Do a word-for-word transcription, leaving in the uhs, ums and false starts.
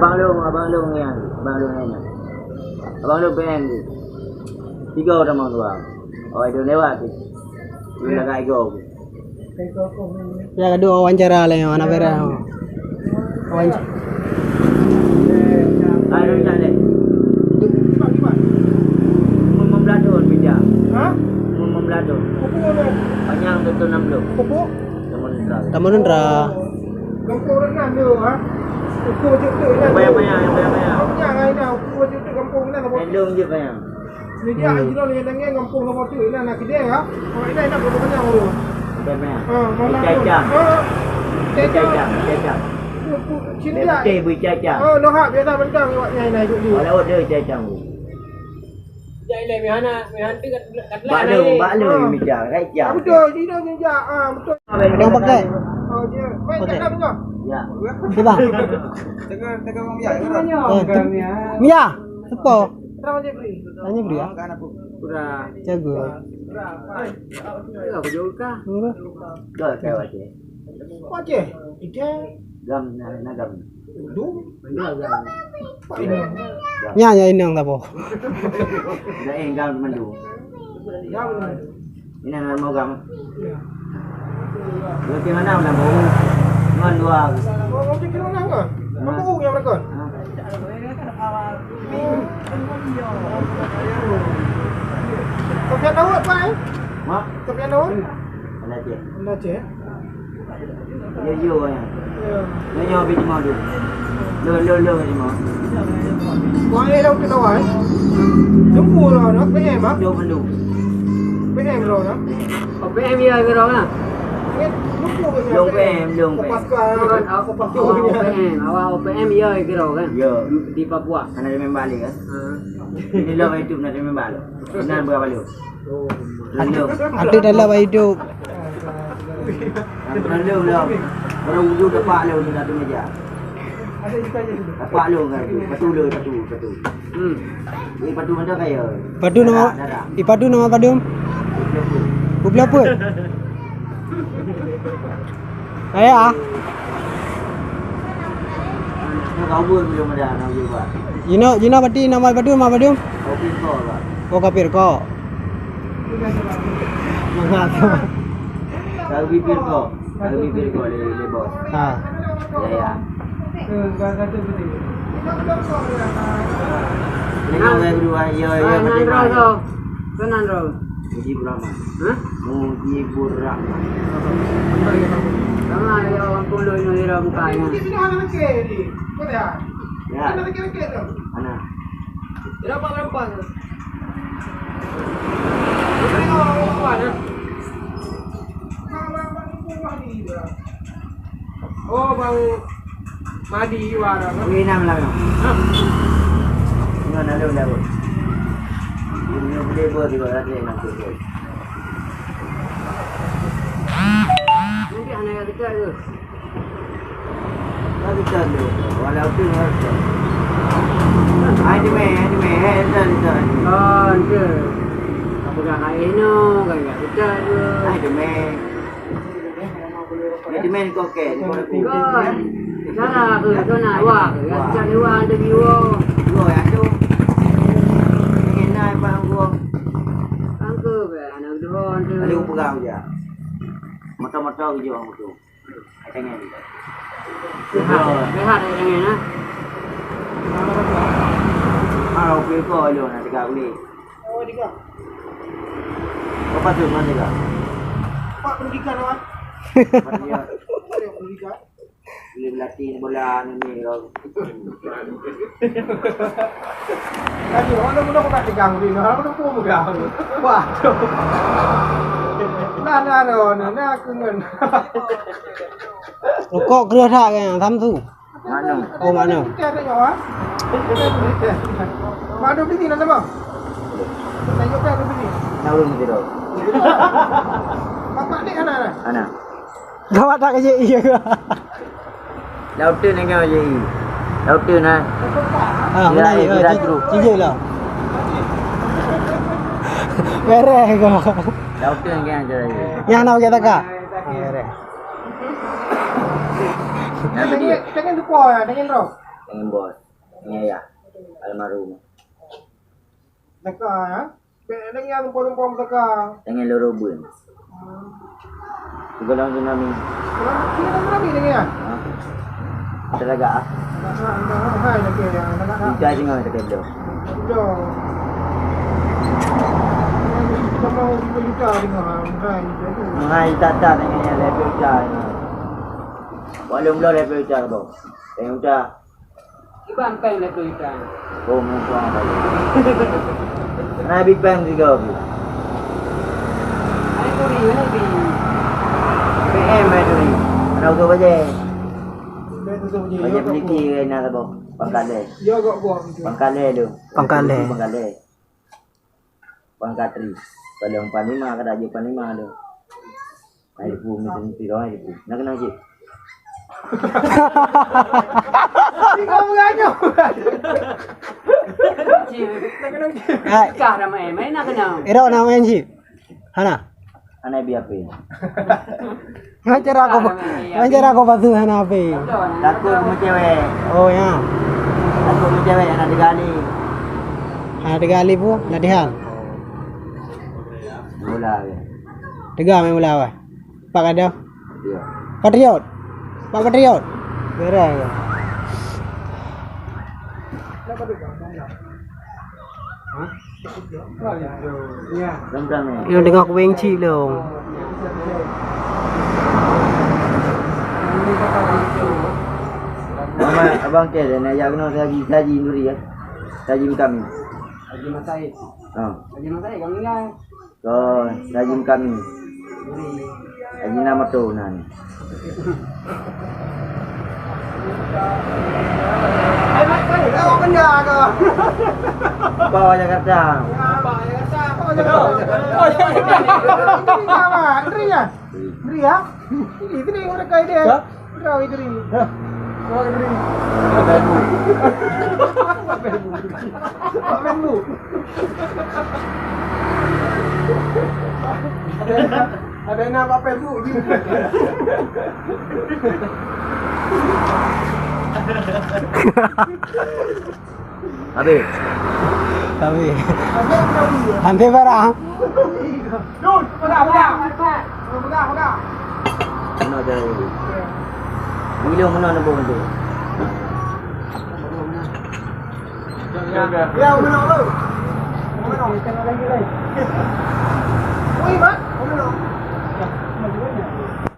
Abang lôn, abang lôn nyan, abang lôn nyan. Abang lôn P M tu. Tiga tamong dua. Oh, itu lewat tu. Dia dah tiga. Ya, kedua wawancara lah yang mana beres. Wawancara. Ayo, nak deh. Umur enam belas tahun, bijak. Ha? Umur enam belas tahun. Pupuk mana? Panjang betul enam puluh. Pupuk? Tamu Nendra. Tamu Nendra. Gampông Renan tu, ha? Ukur je tu, Renan tu. Payah-payah, payah-payah. Gampông Renan, ha, Renan. Ukur je tu, Gampông Renan, apa? Endong je payah. Ni dia, hmm, Haji Lon yang dengar Gampông Renan tu, Renan nak kedai, ha? Orang Renan nak berapa banyak orang? Payah-payah. Ha, mana tu? Cacang. Ha. Cacang. Cacang, cacang. Ukur, sini dia. Dia betul, bui cacang. Ha, lohak biasa bentang awak nyai nak hidup dia. Walau dia cacang. Jak ilée meuhana, meuhana teuka, teuka. Bak lôn, bak lôn mija, raja. Ah, betul, sinoe mija. Ah, betul. Yang pakai? Oh, dia. Main pakai. Cakap tu. Ya. Okey, bang. Tengah, tengah orang mija. Oh, tem-, mija, sepo. Terang je beri. Tanya beri ya? Kurang. Jago. Kurang. Kurang. Kurang. Kurang. Kurang. Kurang. Aceh. Ike. Gam na, na gam. Dum. Nya, nya inong tapo. Dah eh gam mandu. Gam mandu. Ini nama gam. Ya. Berarti mana nak bau? Ngon dua. Oh, berarti kira mana kan? Nah. Apa yang mereka? Ha. Sofian Daud, Pak, eh? Ha? Sofian Daud? Mana dia? Mana dia? Yo, yo, ya. Ya. Yo, yo, habis cuma tu. Lo, lo, lo, cuma. Wah, eh, dah betul awal, eh? Tunggu lah, dah P M, ah? Dua puluh. P M lo, dah. Oh, P M ya, kira lah. Ingat, lupa ke? Dong P M, dong P M. Kopas ke? Kopas ke? Oh, P M. Awak P M ya, kira kan? Ya. Di Papua. Anak dia main balik, kan? Ha. Ini lo itu, nak dia main balik. Nan berapa lu? Lalu. Ada dalam hidup. Yang pernah lu lah. Baru wudhu dapat lu di satu meja. Dapat lu kan tu. Patu lu, patu, patu. Hmm. Ni patu mana kaya? Patu nama, darah, darah. Ipatu nama padum? Pupla pun. Ayah. Nak awal belum ada, nak awal buat. Jino, jino pati nama padum, nama padum? Kopi kau lah. Oh, kapir kau. Mangat. Kalau bibir kau, kalau bibir kau le, le bos. Ha. Ya, ya. Tengok orang kedua, ya, ya, ah, nan betul. Rasa. Keunan, Bro. Mujibur Rahman. Hah? Mujibur Rahman. Sama ada orang puluh yang lira mukanya. Ya. Mana? Berapa, berapa? Oh, bang. Madi wara. Bagi enam lah, bang. Hah? Enggak, dah lewat, dah lewat. Ini boleh buat juga, nanti enam puluh. Nanti anak yang dekat tu. Kan kita tu, walau tu, walau tu. Hai, tu meh, hai, tu meh, hai, tu, tu, tu. Oh, tu. Apa dah hai, no, kan, ya, dekat tu. Hai, tu meh. Ni temen kau ke, ni kau aku. Kau, cara aku, kau nak wak, wak. Cari wak, ada di wak. Wak, ya tu. Ni nak bang gua. Angka be, anak dua tu. Ada pegang je. Mata-mata je orang tu. Tengah. Rehat, rehat, tengah, nah. Ah, okey, kau aja nak tegak boleh. Oh, tiga. Apa tu, mana tiga? Pak pendidikan, Wan. Apa dia? Pendidikan. Boleh berlatih bola ni, ni, kau. Tadi, orang dah, dah, dah pegang ni, orang dah pun pegang. Wah, tu. Nah, nah, nah, nah, nah, aku ngan. Rukok keureuh that kan, Samsu? Mano? Oh, mano? Mano bini nak sama? Nak yuk kan bini? Nak urus gitu. Bapak ni anak. Anak. Gawat tak kerja iya ke? Laut tu nak ngaji. Laut tu nak. Ah, ya, mulai, ya, ah, kita ci-, terus. Cijai lah. Beres kau. Laut tu nak ngaji. Yang nak pakai takak? Ah, beres. Yang tadi. Jangan lupa, jangan roh. Dengan bos, dengan ayah, almarhum. Teuka, ya? Bèk lagèe nyang rumpok-rumpok teuka. Dengan loro bun. Hmm. Tiga dalam tsunami. Dalam, tiga dalam tsunami dengan ya? Ha? Ada lagak ah. Nak, nak, nak, hai, lagi ya. Nak, nak, nak. Tiga singoh tak ada. Tiga. Kita mau tiga juta singoh, hai, jadi. Hai, tak, tak, dengan yang level juta. Walau belum level juta, bos. Yang juta. Kiban péng dah tu ikan. Oh, musuh apa tu? Nabi péng tiga tu. Ai turi, ai turi. P M ai turi. Mana tu baje? Baje peliki ke nak apa? Pangkalé. Pangkalé tu. Pangkalé. Pangkalé. Bang Katri. Kalau panglima, kada je panglima tu. Ai pu, mesti, mesti doang ai pu. Nak kenal cik? Tiga bulan tu. Hai. Kah nama eh, main nak kenal. Ero nama cik. Hana. Hana biar apa? Ngan cara aku, ngan cara aku patu hana api. Takut sama cewek. Oh ya. Takut sama cewek anak tiga kali. Anak tiga kali pu latihan. Bola ya. Tiga main bola wah. Pak ada. Iya. Patriot. Pak Patriot. Keren ya. Hah? Yang dengar kueng cik dong. Mama, abang ke dan ajak kena saji, saji duri ya. Saji kami. Haji Masaid. Ha. Haji Masaid kami kan. Ko, saji kami. Duri. Haji nama tu nan. Bawa Jakarta. Bawa Jakarta. Bawa Jakarta. Duri ya? Duri ya? Ini, ini orang kaya dia. Hah? Duri, duri. Hah? Orang duri. Apa ilmu? Apa ilmu? Ada, ada nama apa ilmu? Habis. Habis. Habis barang. Dun, pegang, pegang. Pegang, pegang. Mana cara dulu? Bila mana nak buat tu? Ya, mana tu? Mana? Ui, Mat. Mana?